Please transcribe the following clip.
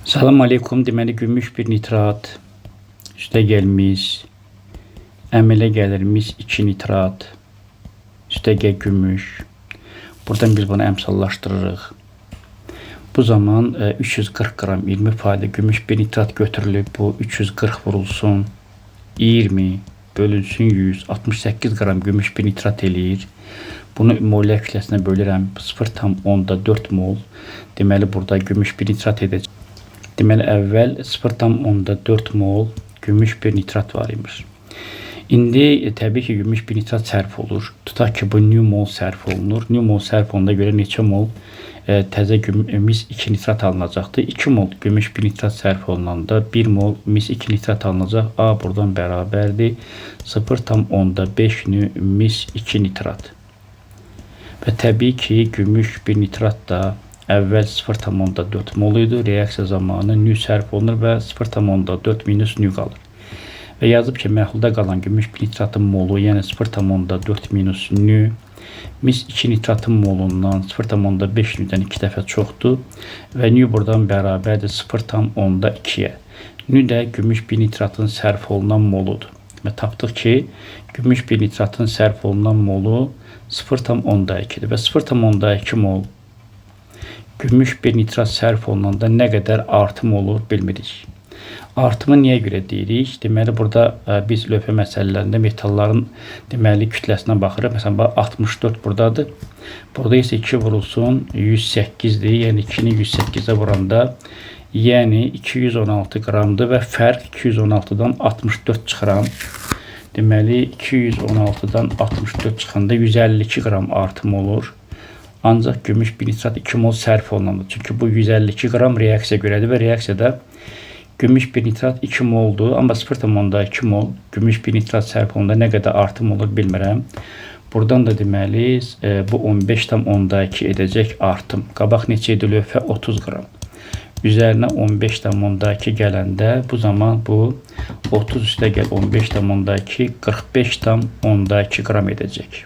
Salam aleykum. Deməli, gümüş bir nitrat üstə gəlmiş, əmələ gəlir mis 2 nitrat üstə gəl gümüş. Buradan biz bunu əmsallaşdırırıq. Bu zaman 340 qram 20% gümüş bir nitrat götürülüb. Bu 340 vurulsun 20 bölünsün 100, 68 qram gümüş bir nitrat eləyir. Bunu molyar kütləsinə bölürəm. 0,4 mol. Deməli, burada gümüş bir nitrat edəcək. Deməli, əvvəl 0,4 mol gümüş bir nitrat var imiş. İndi təbii ki, gümüş bir nitrat sərf olur. Tutaq ki, bu nü mol sərf olunur. Nü mol sərf olunana görə neçə mol təzə mis 2 nitrat alınacaqdır. 2 mol gümüş bir nitrat sərf olunanda 1 mol mis 2 nitrat alınacaq. A buradan bərabərdir 0,5 nü mis 2 nitrat. Və təbii ki, gümüş bir nitrat da əvvəl 0,4 mol idi. Reaksiya zamanı nü sərf olunur və 0,4 minus nü qalır. Və yazıb ki, məhlulda qalan gümüş bir nitratın molu, yəni 0,4 minus nü, mis 2 nitratın molundan 0,5 nüdən 2 dəfə çoxdur və nü buradan bərabərdir 0,2-yə. Nü də gümüş bir nitratın sərf olunan moludur. Və tapdıq ki, gümüş bir nitratın sərf olunan molu 0,2-dir və 0,2 mol gümüş bir nitrat sərf olunanda nə qədər artım olur bilmirik. Artımı niyə görə deyirik? Deməli, burada biz lövhə məsələlərində metalların deməli kütləsinə baxırıq. Məsələn, bax, 64 buradadır. Burada isə 2 vurulsun 108-dir. Yəni 2-ni 108-ə vuranda, yəni 216 qramdır və fərq 216-dan 64 çıxıram. Deməli, 216-dan 64 çıxanda 152 qram artım olur. Ancaq gümüş bir nitrat 2 mol sərf olunanda. Çünki bu 152 qram reaksiya görədir və reaksiyada gümüş bir nitrat 2 moldur. Amma 0,2 mol gümüş bir nitrat sərf olunanda nə qədər artım olur bilmirəm. Buradan da deməli bu 15,2 edəcək artım. Qabaq neçə idi lövhə? 30 qram. Üzərinə 15,2 gələndə bu zaman bu 30 üstə gəl 15,2 45,2 qram edəcək.